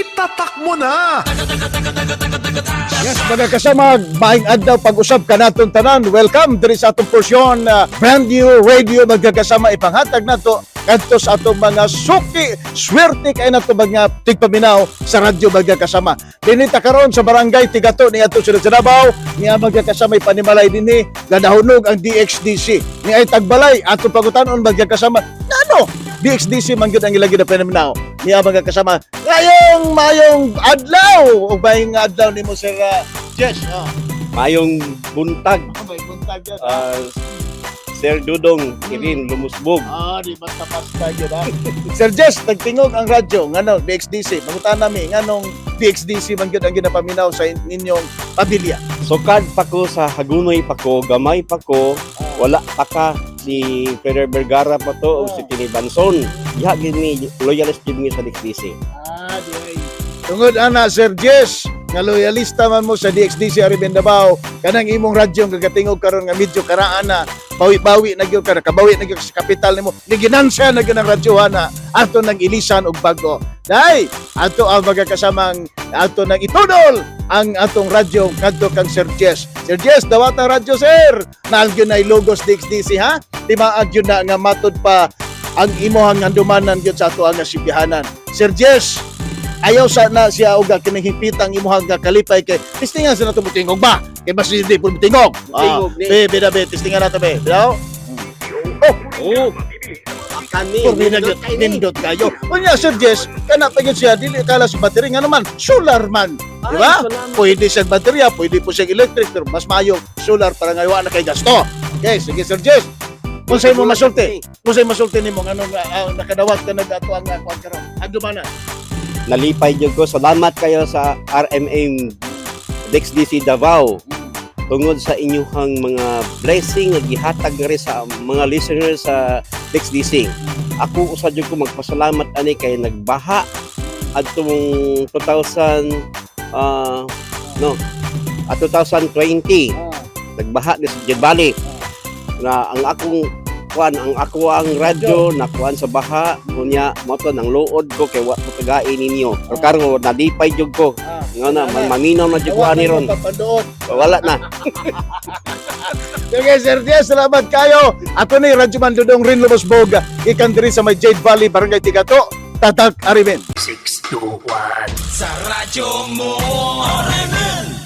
Itatak mo na! Yes, mga kasama, maayong adlaw pag-usab kanaton tanan. Welcome diri sa atong porsyon, brand new radio, magkakasama, ipanghatag nato kadto sa atong mga suki. Swerte kay nato mga tigpaminaw sa radyo, magkakasama. Dinhi ta karon sa Barangay Tigato ni ato sila sa Davao, niya magkakasama ipanimalay dinhi gadahunog ang DXDC. Ni ay tagbalay ato pagutanon, magkakasama. Nano DXDC man gyud ang ilagi na pinaminaw. Niya magkakasama. Ngayong mayong adlaw ug maayong adlaw nimo, Sir Jess. Oh. Mayong buntag, May buntag yan. Sir Dudong Irin Lumusbog. Ah, di basta-basta yun ha. Sir Jess, nagtingog ang radyo ngano DXDC. Mangutan nami nganong DXDC man gyud ang ginapaminaw sa ninyong pamilya. Sukad pa ko sa Hagunoy pa ko, gamay pa ko, wala pa ka si Ferrer Vergara pa to o si Tini Banson. Diha gid mi loyalist gid mi sa DXDC. Ah, di ay. Tungod ana, Sir Jess, nga loyalista man mo sa DXDC RMN Davao, kanang imong radyo nga gatingog karon nga medyo karaan na, bawi-bawi na gyud ka, nakabawi na gyud sa kapital nimo, ni ginansya na gyud ang radyo na ato nang ilisan og bago. Dai, ato ang magakasamang ato nang itudol ang atong radyo kadto kang Sir Jess. Sir Jess, dawata radyo, sir. Naal gyud na logos DXDC ha. Timaag gyud na nga matud pa ang imuhang handumanan gyud sa ato ang sibihanan. Sir Jess, ayaw sa na siya og kining himpitan imuhang nga kalipay kay testingan sa nato mutingog ba? Kay mas hindi po mutingog. Ah, Mutingog ni. be, be, be, testingan nato be. Bidaw? Oh, Oh. Kani Purmi na gyud, nindot kayo. Unya, Sir Jess, kana pa gyud siya dili kala sa battery nga naman, solar man. Di ba? Pwede siyang baterya, pwede po siyang electric, pero mas maayo solar para nga wa na kay gasto. Okay, sige, Sir Jess. Kung sa'yo mo masulti, kung sa'yo masulti nimo nganong nakadawat ka nag-ato ang kuan karon. Handumanan. Nalipay jud ko. Salamat kayo sa RMN DXDC Davao tungod sa inyong mga blessing nga gihatag ngari sa mga listeners sa DXDC. Ako usa jud ko magpasalamat ani kay nagbaha adtong 2000 no at 2020, nagbaha di sa Jade Valley na ang akong kuan, ang ako ang radyo nakuan sa baha. Unya mo to nang luod ko kay wa ko tagain ninyo, pero karon nalipay jud ko nga na maminaw na jud ko ani ron. Papandoon. Wala na. Sige, Sir Jess, salamat kayo. Ato ni Radyo Man Dudong Rin Lumusbog, ikan diri sa may Jade Valley, Barangay Tigato, Tatak RMN. 6, 2, 1. Sa radyo mo, RMN!